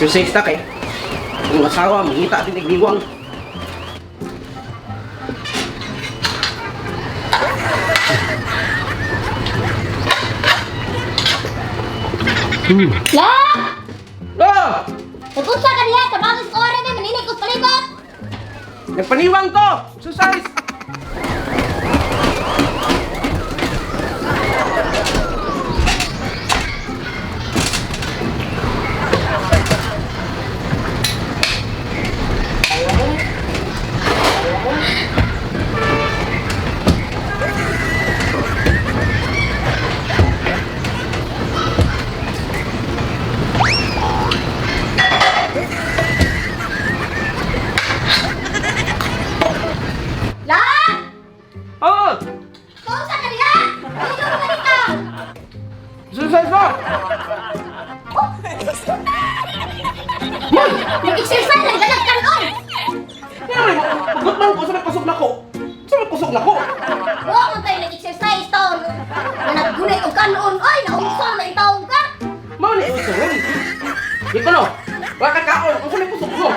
Exercise ta kay. Ang asawa, mangita din igniwang. La! Ah! Nag-unsa ka niya? Tabangis oras na, maninig ko palibot! Nagpaniwang ko! Exercise! La! Oo! Nag-unsa ka niya? Dito ka dito! Exercise mo! Nag-exercise, nagdalag ka noon! Ano mo? Pagot man ko sa may kusog na ko. Sa may kusog na ko. Huwag man tayo nag-exercise taon. Na naggunit og kanon, ay, naunsa na itawag ka! Mao ni usuron. Dito no. Wala ka kaon, kung sa may kusog mo.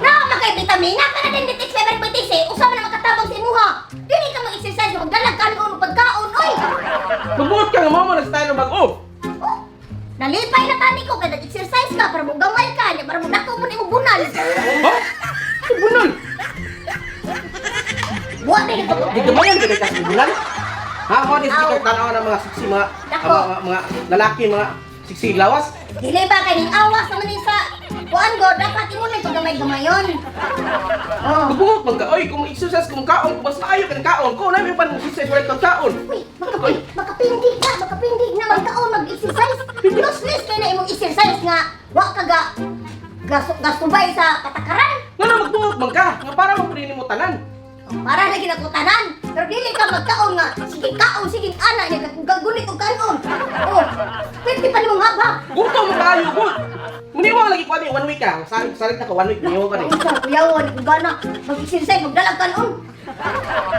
Na, magkay vitamina ka na din dito sa betis eh. Usa man na makatabang sa imuha. Dili ka mag-exercise, magdalag kanon og pagkaon, oy! Mabuot ka nga mao man ang style ng bag-o. Oh, nalipay na tani ko kay nag-exercise ka para mo gamay ka, para mo dako mo nimo bunal. Ha? Ay, bunal. Wa din ko. Di gamayan ka sa bunal. Ha, mo ni sikat tanaw ng mga siksi mga Dako. mga lalaki mga siksi lawas. Dili ba kay ning awas naman ni sa kuan go dapat imo na paggamay-gamayon. Oh. Mabuot man ka. Oy, kung exercise kung kaon, kung mas maayo ka ng kaon, ko na may pan exercise wala kang kaon. Uy, makapindig na, makapindig na magkaon mag-exercise. Useless kay na imong exercise nga wa ka ga gasubay sa patakaran. Nga na magbuot man ka, nga para mo mo tanan. Para lagi na ko tanan. Pero dili ka magkaon nga sige kaon sige ana niya gagunit og kanon. Oh, pwede pa nimong habhab. Gutom mo kayo, good. Muniwang lagi ko ani one week ka. Salit salit na ka one week muniwang ka ni. Unsa kuyawan kung gana mag-exercise magdalag kanon.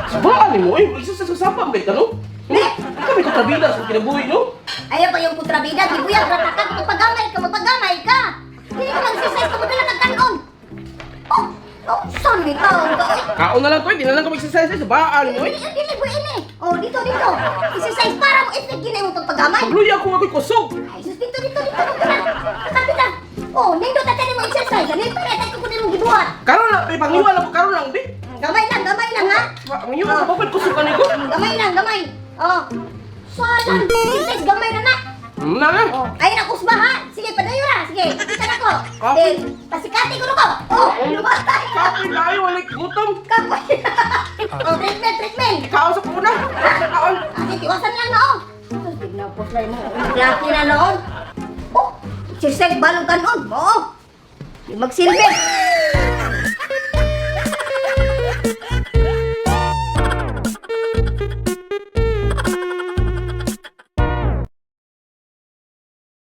Sabaan ni mo, eh, exercise sa sapa man ka no? Kami ko trabida sa kinabuhi no. Ayaw pa yung kontrabida, gibuyag rata ka, magpagamay ka, magpagamay ka. Dili ka mag-exercise ka magdalag kag kanon. Oh, oh, saan ni taon ka? Oy, Kaon na lang ko, eh, di na lang ko mag-exercise sabaan mo eh. dili, dili ko ini. Oh, dito, dito. Exercise para mo effect gina imong pagpagamay. Pagluya ko ako'y kusog. Ay, sus, dito, dito, dito, dito na. Kakapit na. Oh, nindot natin mo exercise. Ano yung para ko kunin mong gibuhat. Karon lang, eh, pangiwa lang ko karon lang di. Gamay lang, ha? Pangiwa ko babad kusog ani ko. Gamay lang, gamay. Oh. Salang, exercise, gamay na na. Na na. Oh, ay na kusba ha. Sige, padayo na. Sige, kita na ko. Kapoy. Then, pasikati ko na ko. Oh, lumatay. Kapoy kayo wala gutom. Kapoy. Oh, treatment, treatment. Kaon sa puna. Sa kaon. Kasi tiwasan lang na, oh. Sus, tignan po sila mo. Laki na noon. Oh, exercise balong kanon. Oo. Di magsilbi.